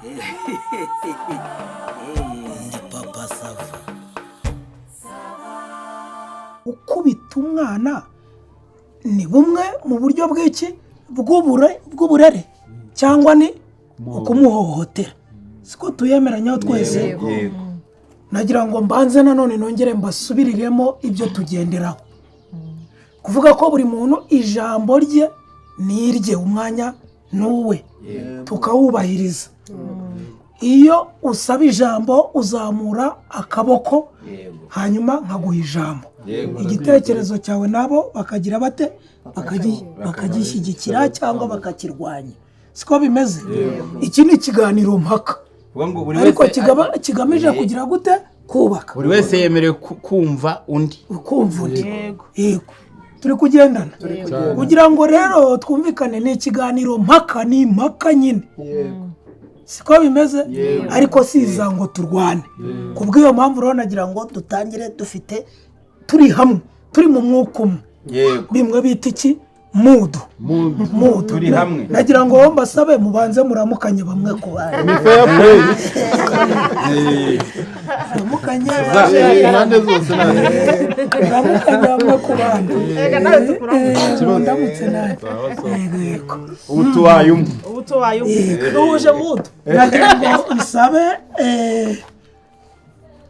Ndi Papa Sava. Gukubita umwana ni bumwe mu buryo bw'iki bw'uburere cyangwa ni ukumuhohotera? Siko tuyemeranyaho twese? Yego. Nagira ngo mbanze nanone nongere mbasubiriremo ibyo tugenderaho, kuvuga ko buri muntu ijambo rye ni irye, umwanya ni uwe, tukawubahiriza. Iyo usaba ijambo uzamura akaboko, hanyuma nkaguha ijambo, igitekerezo cyawe nabo bakagira bate? Bakagishyigikira cyangwa bakakirwanya. Siko bimeze? Iki ni ikiganiro mpaka, Kuvuga ngo buri ariko wese kigamije kugira gute? Kubaka. Buri wese yemerewe kumva undi. Kumva undi, yego. Turi kugendana? Kugira ngo rero twumvikane, ni ikiganiro mpaka, ni impaka nyine, siko bimeze? Ariko si iza ngo turwane. Ku bw'iyo mpamvu rero nagira ngo dutangire dufite, turi hamwe, turi mu mwuka umwe, bimwe bita iki? Mood, mood. Turi hamwe. Nagira ngo mbasabe mubanze muramukanye bamwe ku bandi. Ni fair play. Muramukanye. Impande zose nta Muramukanye bamwe ku bandi. Reka nawe tukuramutse. Ndamutse nawe, yego yego. Ubu tubaye umwe. Ubu tubaye umwe, duhuje mood. Nagira ngo nsabe,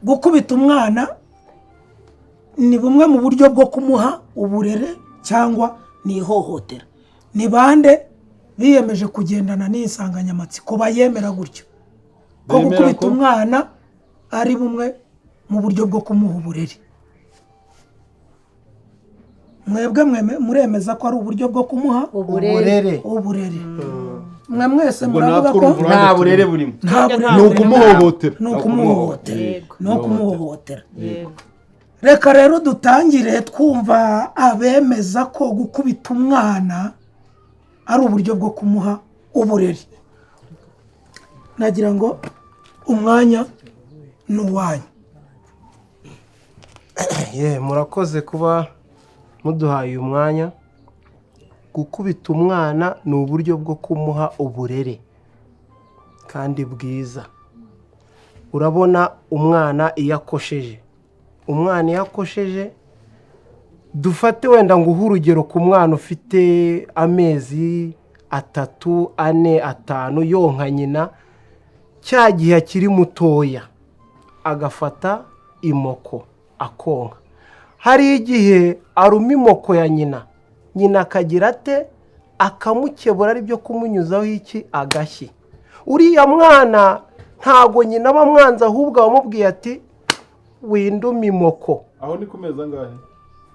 gukubita umwana ni bumwe mu buryo bwo kumuha uburere cyangwa ni ihohotera? Ni bande biyemeje kugendana n'iyi nsanganyamatsiko, bayemera gutyo ko Bemera gukubita umwana ari bumwe mu buryo bwo kumuha uburere? Mwebwe muremeza ko ari uburyo bwo kumuha uburere. Uburere. Mwe mwese Ubwo muravuga natwe ko urumva uruhande Nta turimo. burere burimo. Nta burere. Ni ukumuhohotera. Ni ukumuhohotera. Yego. Ni ukumuhohotera. Yego. Reka rero dutangire twumva abemeza ko gukubita umwana ari uburyo bwo kumuha uburere. Nagira ngo umwanya ni uwanyu. Ye, murakoze kuba muduhaye uyu mwanya. Gukubita umwana ni uburyo bwo kumuha uburere kandi bwiza. Urabona umwana iyo akosheje, umwana iyo akosheje, dufate wenda ngo uhe urugero ku mwana ufite amezi 3, 4, 5, yonka nyina, cya gihe akiri mutoya, agafata imoko akonka. Hari igihe aruma imoko ya nyina, nyina akagira ate? Akamukebura, ari byo kumunyuzaho iki? Agashyi. Uriya mwana ntago nyina aba amwanze, ahubwo abamubwiye ati: "Winduma imoko." Aho ni ku mezi angahe?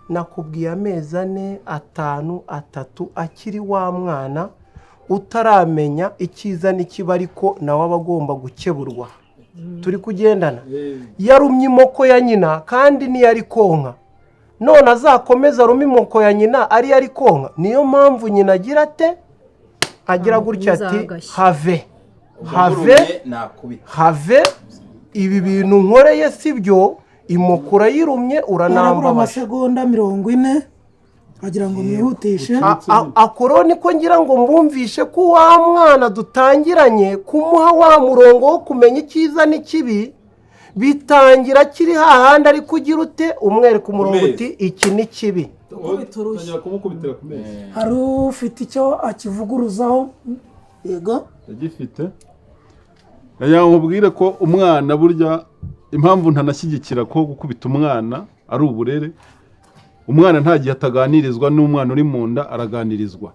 Nakubwiye amezi 4, 5, 3, akiri wa mwana utaramenya icyiza n'ikibi, ariko nawe aba agomba gukeburwa. Turi kugendana? Yarumye imoko ya nyina kandi niyo ari konka, none azakomeza arume imoko ya nyina ariyo ari konka? Niyo mpamvu nyina agira ate? Agira gutya ati: Agashyi. "Have, have." Nakubita. "Have, ibi bintu nkoreye si byo, imoko urayirumye." Harabura Uranambabaje. amasegonda 40, wagira ngo mwihutishe. Akoro niko ngira ngo mbumvishe ko wa mwana dutangiranye kumuha wa murongo wo kumenya icyiza n'ikibi, bitangira akiri hahandi, ariko ugira ute? Umwereka umurongo Ku mezi. uti: "Iki ni kibi." Gukubita urushyi. Utangira kumukubitira ku mezi. Hari ufite icyo akivuguruzaho? Yego. Ndagifite. Nagira ngo nkubwire ko umwana burya, impamvu ntanashyigikira ko gukubita umwana ari uburere, umwana nta gihe ataganirizwa. N'umwana uri mu nda araganirizwa.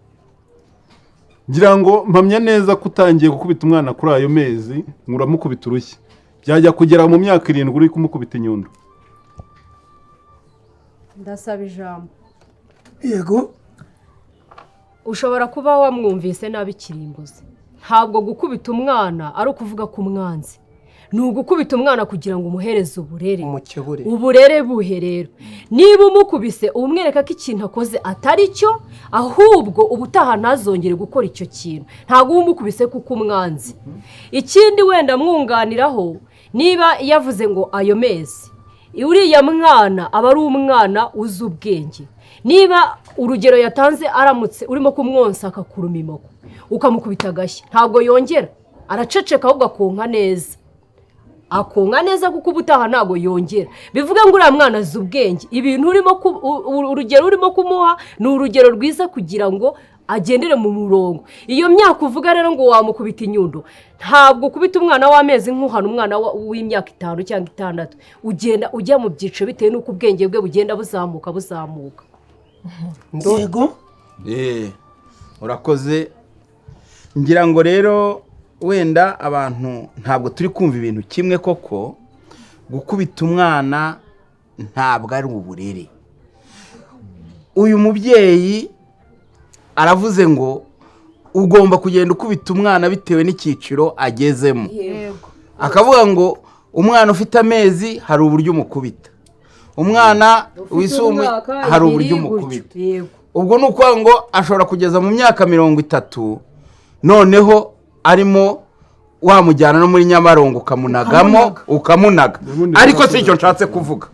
Ngira ngo mpamya neza ko utangiye gukubita umwana kuri ayo mezi ngo uramukubita urushyi, byajya kugera mu myaka 7 uri kumukubita inyundo. Ndasaba ijambo. Yego. Ushobora kuba wamwumvise nabi Kirimbuzi. Ntabwo gukubita umwana ari ukuvuga ko umwanzi, ni ugukubita umwana kugira ngo umuhereze uburere. Umukebure. Uburere buhe rero? Niba umukubise, umwereka ko ikintu akoze atari cyo, ahubwo ubutaha ntazongere gukora icyo kintu. Ntabwo uba umukubise kuko umwanzi. Ikindi wenda mwunganiraho, niba yavuze ngo ayo mezi, uriya mwana aba ari umwana uzi ubwenge. Niba urugero yatanze, aramutse urimo kumwonsa akakuruma imoko, ukamukubita agashyi, ntabwo yongera. Araceceka ahubwo akonka neza, akonka neza kuko ubutaha ntabwo yongera. Bivuga ngo uriya mwana azi ubwenge, ibintu urimo urugero urimo kumuha ni urugero rwiza kugira ngo agendere mu murongo. Iyo myaka uvuga rero ngo wamukubita inyundo, ntabwo ukubita umwana w'amezi nk'uhana umwana w'imyaka 5 cyangwa 6. Ugenda ujya mu byiciro bitewe n'uko ubwenge bwe bugenda buzamuka buzamuka. Yego. Urakoze. Ngira ngo rero wenda abantu ntabwo turi kumva ibintu kimwe koko. Gukubita umwana ntabwo ari uburere. Uyu mubyeyi aravuze ngo ugomba kugenda ukubita umwana bitewe n'icyiciro agezemo. Akavuga ngo umwana ufite amezi hari uburyo umukubita, umwana wisumbuye hari uburyo umukubita. Ubwo ni ukuvuga ngo ashobora kugeza mu myaka 30, noneho arimo wamujyana no muri Nyabarongo ukamunagamo, ukamunaga. Ariko si icyo nshatse kuvuga.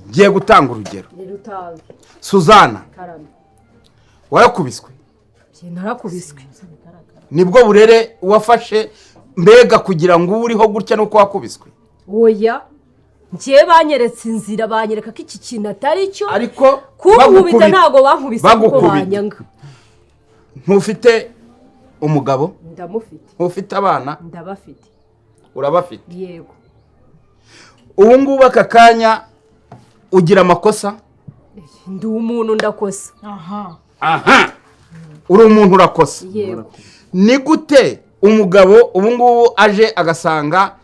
Ngiye gutanga urugero. Suzana, warakubiswe? Narakubiswe. Nibwo burere wafashe mbega kugira ngo uriho gutya nuko wakubiswe? Oya, ngiye banyeretse inzira, banyereka ko iki kintu atari cyo. Ariko kunkubita ntabwo bankubise kuko banyanga. Ntufite umugabo? Ndamufite. Ntufite abana? Ndabafite. Urabafite? Yego. Ubu ngubu aka kanya ugira amakosa? Ndi umuntu, ndakosa. Aha. Aha. Uri umuntu urakosa. Yego. Ni gute umugabo ubu ngubu aje agasanga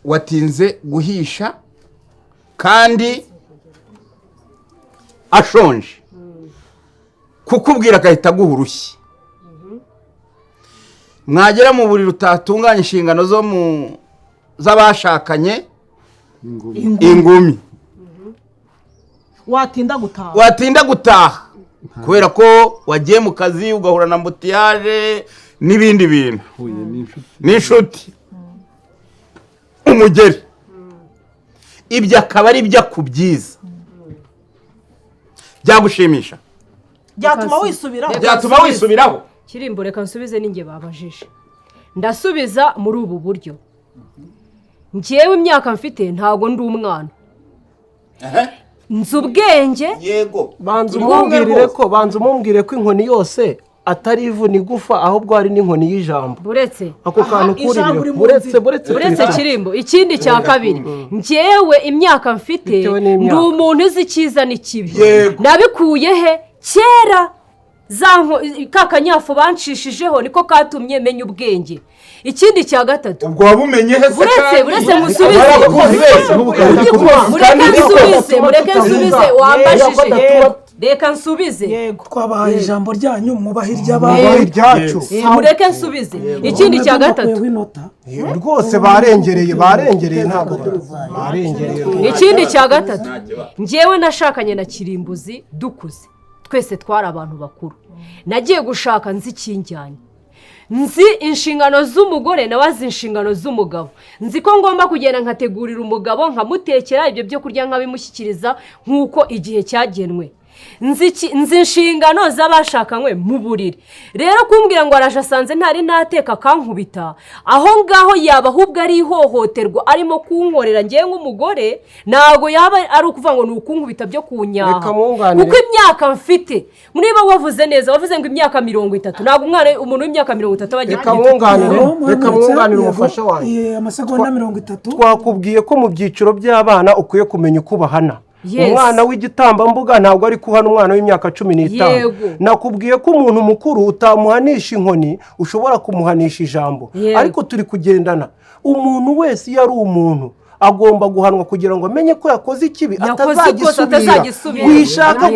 watinze guhisha kandi ashonje, kukubwira agahita aguha urushyi, mwagera mu buriri utatunganya inshingano zo mu z'abashakanye, ingumi, watinda gutaha kubera ko wagiye mu kazi ugahura na mbutiyaje n'ibindi bintu n'inshuti, umugeri, ibyo akaba ari ibyo akubyiza, byagushimisha, byatuma wisubiraho, byatuma wisubiraho. Kirimbo, reka nsubize ninjye babajije. Ndasubiza muri ubu buryo. Njyewe imyaka mfite ntago ndi umwana, nzi ubwenge. Yego. Banza umubwire ko inkoni yose atari ivuna igufa, ahubwo hari n'inkoni y'ijambo. Buretse ako kantu kurire, buretse Kirimbo. Ikindi cya kabiri, njyewe imyaka mfite ndi umuntu uzi icyiza n'ikibi. Nabikuye he? Kera ka kanyafu banshishijeho niko katumye menya ubwenge. Ikindi cya gatatu, ubwo wabumenye he se? Buretse musubize, mureke nsubize, wambajije, reka nsubize. Twabahaye ijambo ryanyu, mwubahe iry'abandi iryacu. Mureke nsubize. Ikindi cya gatatu, rwose barengereye, ntabwo barengereye. Ikindi cya gatatu, njyewe nashakanye na Kirimbuzi dukuze, twese twari abantu bakuru. Nagiye gushaka nzi ikinjyanye, nzi inshingano z'umugore nawe azi inshingano z'umugabo, nzi ko ngomba kugenda nkategurira umugabo, nkamutekera ibyo byo kurya, nkabimushyikiriza nk'uko igihe cyagenwe. Nzi inshingano z'abashakanywe mu buriri. Rero kumbwira ngo araje asanze ntari nateka akankubita, aho ngaho yaba ahubwo ari ihohoterwa arimo kunkorera ngewe nk'umugore. Ntabwo yaba ari ukuvuga ngo ni ukunkubita byo kunyaha, kuko imyaka mfite, niba wavuze neza, wavuze ngo imyaka 30, ntabwo umwana umuntu w'imyaka 30 aba agiye. Reka mwunganire umufasha wanjye. Amasegonda 30. Twakubwiye ko mu byiciro by'abana ukwiye kumenya uko ubahana. Umwana w'igitambambuga ntabwo ari kuhana umwana w'imyaka 15. Nakubwiye ko umuntu mukuru utamuhanisha inkoni, ushobora kumuhanisha ijambo. Ariko turi kugendana. Umuntu wese iyo ari umuntu agomba guhanwa kugira ngo amenye ko yakoze ikibi atazagisubira. Wishaka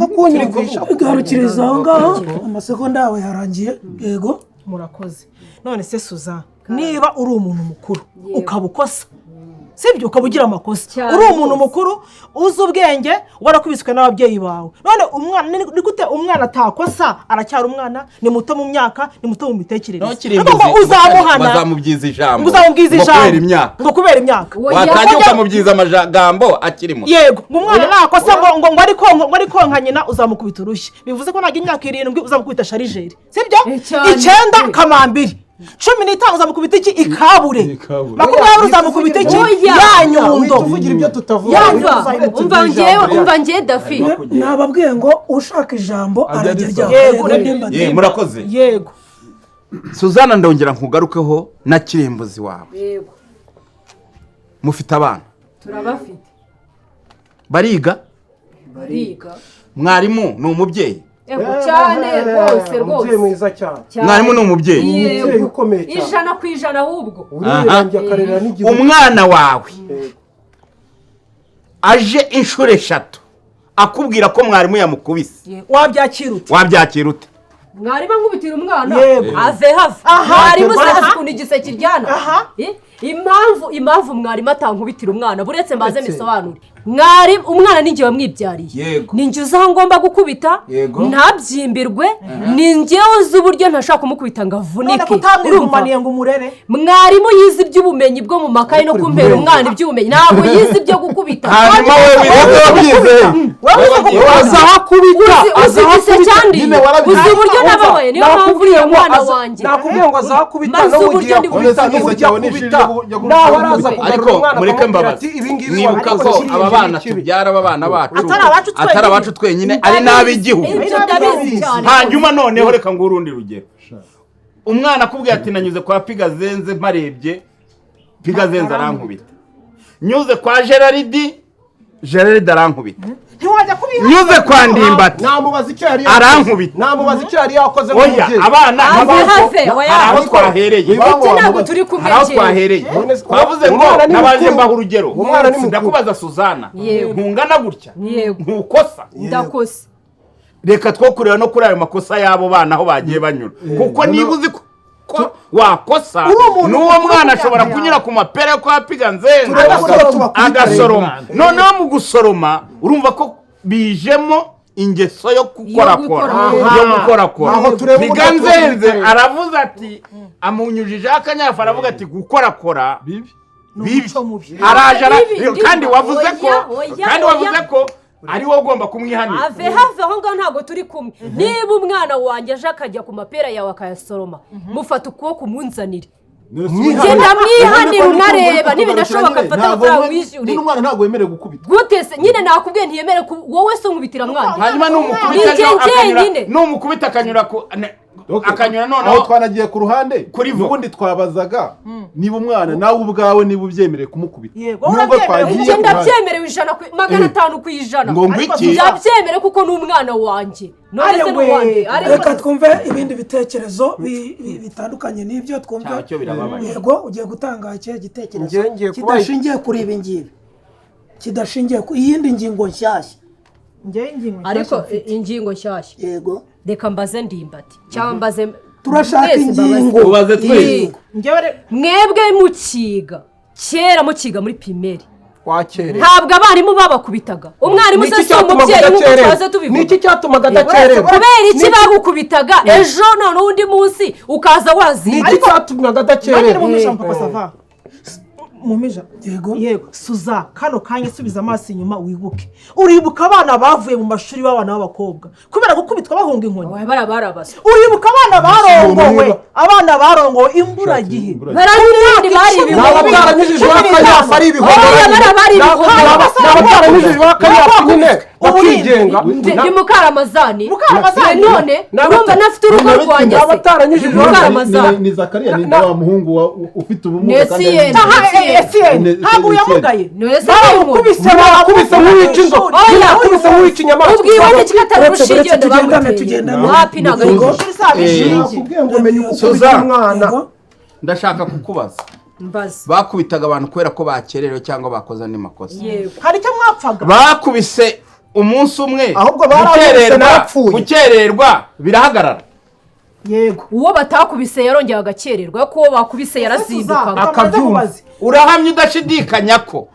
kunyumvisha. Garukiriza aho ngaho, amasegonda yawe yarangiye. Yego. Murakoze. None se Suzana, niba uri umuntu mukuru ukaba ukosa, sibyo, ukaba ugira amakosa, uri umuntu mukuru uzi ubwenge, warakubiswe n'ababyeyi bawe, none umwana ni gute umwana atakosa? Aracyari umwana, ni muto mu myaka, ni muto mu mitekerereze. Uzamuhana, bazamubyiza ijambo, ngo kubera imyaka watangiye ukamubyiza amagambo akiri muto. Yego, ngo umwana nakosa ngo ari konka nyina, uzamukubita urushyi, bivuze ko ntajya imyaka 7 uzamukubita sharijeri, sibyo? 9 kamambiri. 15 uzamukubita iki? Ikabure. Ikabure. 20 uzamukubita iki? Oya. Ya nyundo. Tuvugira ibyo tutavuga. Umva, umva ngewe, umva ngewe Dafi. Nababwiye ngo ushaka ijambo Ajya arajya arisaba. aryama. Yego. Yego, ndimba. Ye, murakoze. Yego. Suzana, ndongera nkugarukeho na kirimbuzi wawe. Yego. Mufite abana? Turabafite. Bariga? Bariga. Mwarimu ni umubyeyi? Ego cyane rwose. Umubyeyi Rwose. mwiza cyane. Cyane. Mwarimu ni umubyeyi? Yego. Umubyeyi ukomeye cyane. 100% ahubwo. Urerera akarera n'igihugu. Umwana wawe Yego. aje inshuro 3 akubwira ko mwarimu yamukubise, Wabyakira ute? wabyakira ute? Mwarimu ankubitira umwana? Yego. Ave have. Aha. Mwarimu se Aha. azi ukuntu igise kiryana? Aha. Impamvu mwarimu atankubitira umwana, buretse mbaze misobanure. Mwarimu, umwana ni njye wamwibyariye. Yego. Ni njye uzi aho ngomba gukubita Yego. ntabyimbirwe, ni njye uzi uburyo ntashobora kumukubita ngo None avunike. ko utamwigumaniye ngo umurere? Mwarimu yize iby'ubumenyi bwo mu makayi no kumpera umwana iby'ubumenyi, ntabwo yize ibyo gukubita. Hanyuma wowe Wabyize. Wowe uzi gukubita. Aza aho akubita. Uzi Aza aho igise akubita. cyandiye, Nyine warabyize. uzi uburyo nababaye, niyo mpamvu uriya mwana wanjye Nakubwiye ngo aza aho akubita Maze no mu uburyo gihe ndi akubita bukubita. n'uburyo akubita. None Naho araza kugarura Ariko umwana mureke akamubwira mbabaze, ati ibi ngibi mwibuka ko wabikoze, kiriya aba bana ni kibi. tubyara, aba bana bacu Atari abacu twenyine. atari abacu twenyine, ari n'ab'igihugu. Ibyo ndabizi cyane. Hanyuma noneho reka nguhe urundi rugero. Umwana akubwiye ati nanyuze kwa Pigazenze, mparebye Pigazenze arankubita, nyuze kwa Geraridi, Geraridi arankubita, Ntiwajya kubiha. nyuze kwa Ndimbati Namubaza icyo yari yakoze. arankubita. Namubaza icyo yari yakoze Oya, nk'umubyeyi. abana Have, have, oya. hari aho twahereye. Ibyo ntabwo turi kumwe. Hari aho Njyewe. twahereye. None se- Twavuze ngo Umwana ni nabanje mukuru. mbaha urugero. Umwana ni mukuru. Ndakubaza Suzana, Yego. ntungana gutya, Yego. ntukosa? Ndakosa. Reka two kureba no kuri ayo makosa y'abo bana aho bagiye banyura, kuko niba uzi ko wakosa, Uri umuntu n'uwo mukuru mwana ashobora yawe. kunyura ku mapera yo kwa Piganzenze Turebe uburyo tubakubita. agasoroma. Noneho mu gusoroma urumva ko bijemo ingeso yo gukorakora, Yo yo gukorakora. Aho turebe uburyo Piganzenze tubakubita. aravuze ati, amunyujijeho akanyafu, aravuga ati gukorakora Bibi. bibi. Umuco mubi. Araje Bibi, kandi wavuze ko oya, oya, kandi oya. wavuze ko ari wowe ugomba kumwihanira. Have have, aho ngaho ntabwo turi kumwe. Niba umwana wanjye aje akajya ku mapera yawe akayasoroma, mufata ukuboko umunzanire. Genda mwihanira unareba, nibinashoboka mfate amafaranga wishyure. Nyine umwana ntabwo wemerewe gukubita. Gute se? Nyine nakubwiye ntiyemere wowe se unkubitira mwana? Hanyuma numukubita Ni njye akanyura, njyenyine. numukubita akanyura ku Okay. akanyura Aho noneho twanagiye ku ruhande. Kuri vo. Ubundi twabazaga niba umwana nawe ubwawe niba ubyemerewe kumukubita. Yego, Nubwo urabyemerewe. twagiye Njye ku ruhande. ndabyemerewe 500%. Ngo ngwiki? Ndabyemerewe kuko ni umwana wanjye. None se ni Arewe. uwanjye? Ariko Reka twumve ibindi bitekerezo bitandukanye n'ibyo twumve. Cyaba cyo birababaje. Yego, ugiye gutanga ikihe gitekerezo Njye ngiye kubaha- kidashingiye kuri ibi ngibi, kidashingiye ku iyindi ngingo nshyashya? Njyewe ingingo Ariko nshyashya mfite. ingingo nshyashya. Yego. Reka mbaze Ndimbati cyangwa mbaze Turashaka mwese mbabaze. ingingo. Ubaze twese. Yego. Njyewe Mwebwe mukiga kera, mukiga muri pirimeri, Wakerewe. ntabwo abarimu babakubitaga? Umwarimu se Niki si cyatumaga umubyeyi nk'uko udakerewe? twaza tubivuga? Niki cyatumaga adakerewe? Kubera iki bagukubitaga ejo, noneho undi munsi ukaza wazinze? Niki cyatumaga Nanjye adakerewe? mumija papa sava mumija. Yego. Yego Suza, kano kanya subiza amaso inyuma wibuke. Uribuka abana bavuye mu mashuri b'abana b'abakobwa kubera gukubitwa bahunga inkoni? Oya, bariya barabaswa. Uribuka abana barongowe, abana barongowe imburagihe? Barabirindi bari Naba ibihumbi. byaranyujijweho akanyafu ari ibihombo. Oya, bariya bari ibihombo. Naba byaranyujijweho akanyafu nyine bakigenga. Ni Mukaramazani. Mukaramazani. None urumva nafite urugo rwanjye se? Abataranyujijweho Mukaramazani. Ni Zakariya, ni wa muhungu ufite ubumuga kandi Ni ari- Etienne. Aha, Etienne Ne- ntabwo Etienne. yamugaye. None se Baramukubise. Barakubise nk'uwica inzoka. Oya. Barakubise nk'uwica inyamaswa. Ubwiwe n'iki katari Uretse- urushinge uretse wenda tugendane, bamuteye? tugendane. Wapi, ntabwo ari Yego. Nakubwiye ngo menya uko Suza. ukubita umwana. Yego. Ndashaka kukubaza. Mbaza. Bakubitaga abantu kubera ko bakererewe cyangwa bakoze andi makosa? Yego. Hari icyo mwapfaga? Bakubise umunsi umwe, Ahubwo barankubise narapfuye. gukererwa birahagarara. Yego. Uwo batakubise yarongera agakererwa, ko uwo bakubise yarazindukaga. Akabyumva. Urahamya udashidikanya ko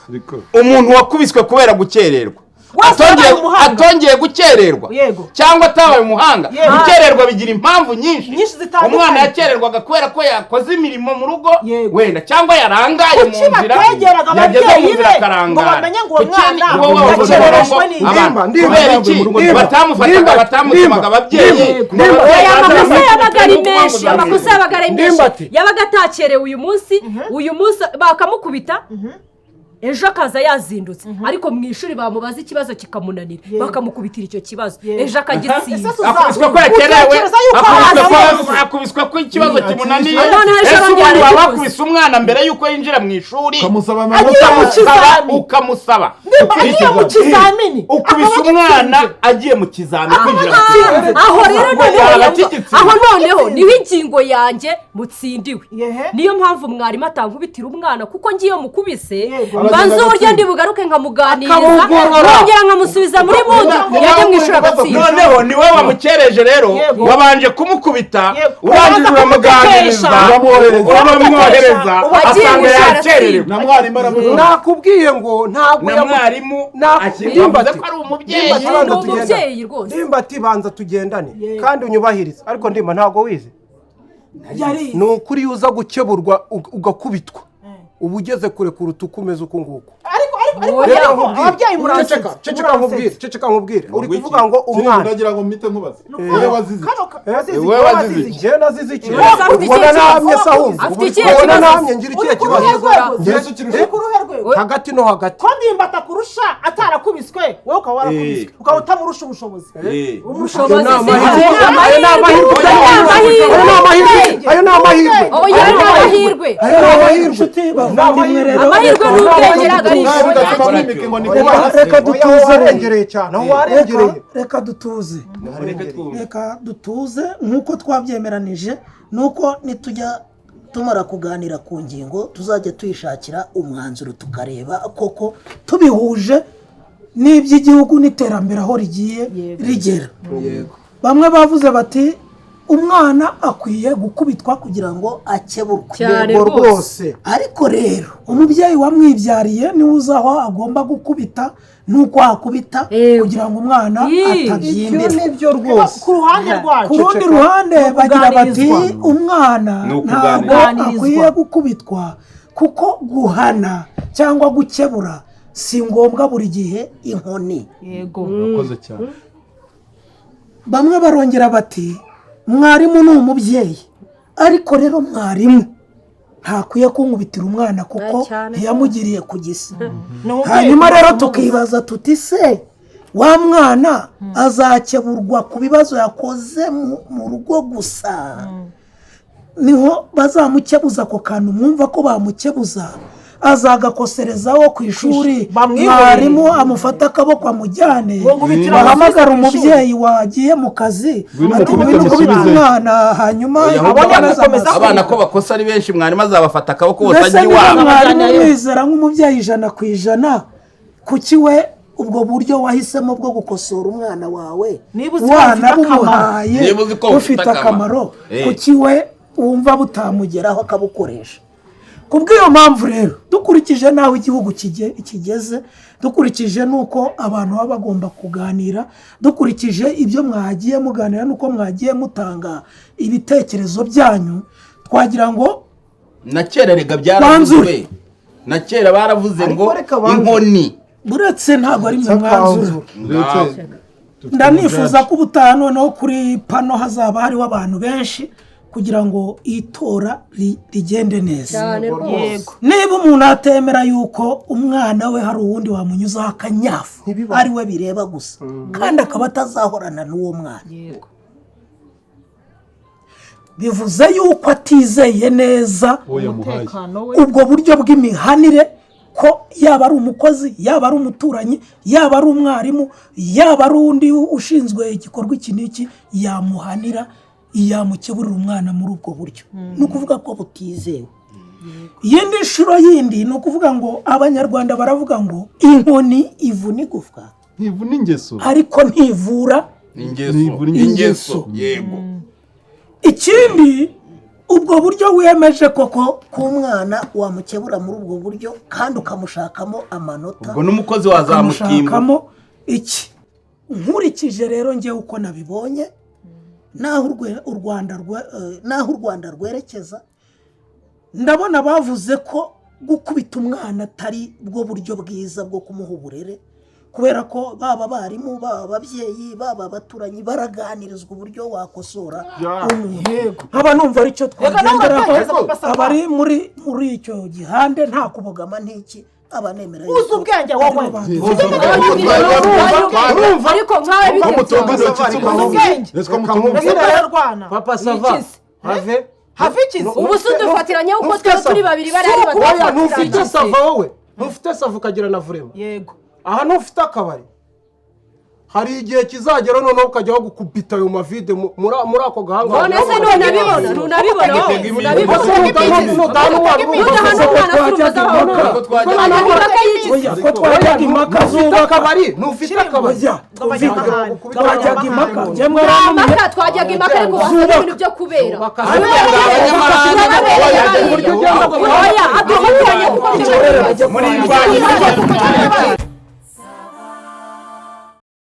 Ariko umuntu wakubiswe kubera gukererwa Wese Atongeye yabaye umuhanga. atongeye gukererwa Yego. cyangwa atabaye umuhanga. Yego. Gukererwa bigira impamvu nyinshi. Nyinshi zitandukanye. Umwana yakererwaga kubera ko yakoze imirimo mu rugo Yego. wenda, cyangwa yarangaye mu Kuki nzira, bategeraga yageze mu ababyeyi nzira be ngo akarangara. bamenye ngo uwo Kuki mwana wowe wavuze yakererejwe ngo n'iki? abana, Ndimba, kubera iki Ndimba, batamufataga, Ndimba, batamutumaga ababyeyi Ndimba, ngo ababyeyi Oya, baze amakosa yabaga ari bamukubite menshi, nk'uko amakosa yabaga ari menshi. Ndimbati. Yabaga atakerewe uyu munsi, uyu munsi bakamukubita, ejo akaza yazindutse, ariko mu ishuri bamubaza ikibazo kikamunanira, bakamukubitira icyo kibazo, ejo akagitsinda. Ese Suza, Akubiswe ko yakerewe, utekereza yuko akubiswe haza ko akubiswe ko ikibazo kimunaniye. None hari Ese ijoro ubundi waba ryarabikoze. wakubise umwana mbere y'uko yinjira mu ishuri, ukamusaba Agiye amanota? mu kizami. Ukamusaba Ndimba agiye mu kizamini, ukubise akaba umwana agitsinze. agiye mu kizami, kwinjira mu kizami. Aho rero noneho Yaba akigitsinze. aho noneho niho ingingo yanjye mutsindiwe. Yehe. Niyo mpamvu mwarimu atankubitira umwana, kuko ngiyo mukubise Yego. mbanza uburyo ndi bugaruke nkamuganiriza, Akamugorora. nongera nkamusubiza muri mudu, yajya mu ishuri agatsinda. Noneho ni wowe wamukereje rero. Yego. Wabanje kumukubita, Yego. urangije Ubanza uramuganiriza, Uramwohereza. uramwohereza, Agiye asanga mu ishuri. yakererewe. Na mwarimu aramukunda. Nakubwiye ngo ntabwo Na mwarimu Ndimbati, avuze ko ari umubyeyi. Ndimbati, banza Ni tugendane. umubyeyi rwose. Ndimbati, banza tugendane kandi unyubahirize. Ariko ndimba, ntabwo wize. Yarize. Ni ukuri, iyo uza gukeburwa ugakubitwa, uba ugeze kure kuruta uko umeze uku nguku. Ariko Oya. ariko Nkubwire. ababyeyi muransetse. Ceceka, ceceka nkubwire, ceceka nkubwire. Uri kuvuga ngo umwana Ndagira ngo mpite nkubaze, wowe wazize iki? Kano wazize iki? Wowe wazize iki? Njyewe nazize iki? Ese afite Ubona ikihe namye kibazo? se ahubwo? Afite ikihe Ubona kibazo? namye ngira ikihe Uri ku kibazo? ruhe rwego? Yesu kirusha. Uri ku ruhe rwego? Hagati no hagati. Ko ndimbati akurusha atarakubiswe, wowe ukaba warakubiswe, ukaba utamurusha ubushobozi. Ubushobozi Ayo ni si amahirwe. amahirwe. Ayo ni amahirwe. Ayo ni amahirwe. Ayo ni amahirwe. Oya, ni amahirwe. Ayo ni amahirwe. Inshuti bavandimwe rero, Amahirwe n'ubwenge ntabwo ari Nawe ishuri. bigatuma mwimika inkoni Oya, kuba hasi. Reka oya, dutuze rero. warengereye cyane aho warengereye. Reka dutuze, reka dutuze nk'uko twabyemeranije, nuko nitujya tumara kuganira ku ngingo tuzajya tuyishakira umwanzuro, tukareba koko tubihuje n'iby'igihugu n'iterambere aho rigiye rigera. Bamwe bavuze bati umwana akwiye gukubitwa kugira ngo akeburwe. Cyane Yego rwose. rwose. Ariko rero umubyeyi wamwibyariye niwe uzi aho agomba gukubita n'uko akubita Yego. kugira ngo umwana Ii. Ibyo atabyimbira. nibyo rwose. Ku ruhande rwacu, Ku rundi ruhande bagira bati Ukuganirizwa. umwana Ni ntabwo ukuganirizwa. akwiye gukubitwa, kuko guhana cyangwa gukebura si ngombwa buri gihe inkoni. Yego. Urakoze cyane. Bamwe barongera bati mwarimu ni umubyeyi, ariko rero mwarimu ntakwiye kunkubitira umwana kuko Ah, cyane. ntiyamugiriye ku gisi. Ni umubyeyi. Hanyuma rero tukibaza tuti se wa mwana azakeburwa ku bibazo yakoze mu rugo gusa, niho bazamukebuza ako kantu mwumva ko bamukebuza, azagakoserezaho ku ishuri? Bamwihorere. Mwarimu amufate akaboko amujyane, Ngo ngubitire bahamagare amusubize ku ishuri. umubyeyi wagiye mu kazi, Ngwino ati umukubite ngwino ukubite amusubize. umwana, hanyuma Oya, ahubwo abone gukomeza abana ko bakosa ari benshi, mwarimu azabafata akaboko bose Mbese ajya niba iwabo. mwarimu mwizera nk'umubyeyi 100%, kuki we ubwo buryo wahisemo bwo gukosora umwana wawe Niba uzi ko bufite akamaro. wanabumuhaye Niba uzi ko bufite bufite akamaro. akamaro, kuki we wumva butamugeraho akabukoresha? Ku bw'iyo mpamvu rero, dukurikije n'aho igihugu kigeze, dukurikije n'uko abantu baba bagomba kuganira, dukurikije ibyo mwagiye muganira n'uko mwagiye mutanga ibitekerezo byanyu, twagira ngo Na kera rega byaravuzwe. Banzure. Na kera baravuze Ariko ngo reka banzure. inkoni. Buretse, ntabwo ari mwe mwanzuro. Ndetse dufite Ndanifuza umujaji. ko ubutaha noneho kuri pano hazaba hariho abantu benshi kugira ngo itora rigende neza. Cyane rwose. Yego. Niba umuntu atemera yuko umwana we hari uwundi wamunyuzaho akanyafu, Ntibibaho. ari we bireba gusa, kandi akaba atazahorana n'uwo mwana, Yego. bivuze yuko atizeye neza Uwo yamuhaye. Umutekano we. ubwo buryo bw'imihanire, ko yaba ari umukozi, yaba ari umuturanyi, yaba ari umwarimu, yaba ari undi ushinzwe igikorwa iki n'iki, yamuhanira, yamukeburira umwana muri ubwo buryo, ni ukuvuga ko butizewe. Iyindi nshuro yindi ni ukuvuga ngo Abanyarwanda baravuga ngo inkoni ivuna igufwa, Ntivuna ingeso. ariko ntivura Ingeso. Nivura Ingeso, yego. Ikindi, ubwo buryo wiyemeje koko k'umwana wamukebura muri ubwo buryo kandi ukamushakamo amanota, Ubwo n'umukozi wazamutimba. ukamushakamo Iki nkurikije rero ngewe uko nabibonye, naho u Rwanda rwerekeza, ndabona bavuze ko gukubita umwana atari bwo buryo bwiza bwo kumuha uburere, kubera ko baba abarimu, baba ababyeyi, baba abaturanyi baraganirizwa uburyo wakosora umuntu. Nkaba numva aricyo twagenderaho, abari muri icyo gihande nta kubogama n'iki, abanemera uzi ubwenge wowe. Ariko nkawe bite? Papa Sava, have have ikizi. Ubu se udufatiranye uko twaba turi babiri bari ari batatu. Ntufite Sava wowe, ntufite Sava ukagira na Vurema. Yego. Aha ntufite akabari. Hari igihe kizagera noneho ukajya bagukubita ayo mavide muri ako gahanga. None se nunabibona nunabibona ko twajyaga impaka zubaka akabari, ntufite akabari. Twajyaga impaka, twajyaga impaka, ariko wasanga ibintu byo kubera. Muri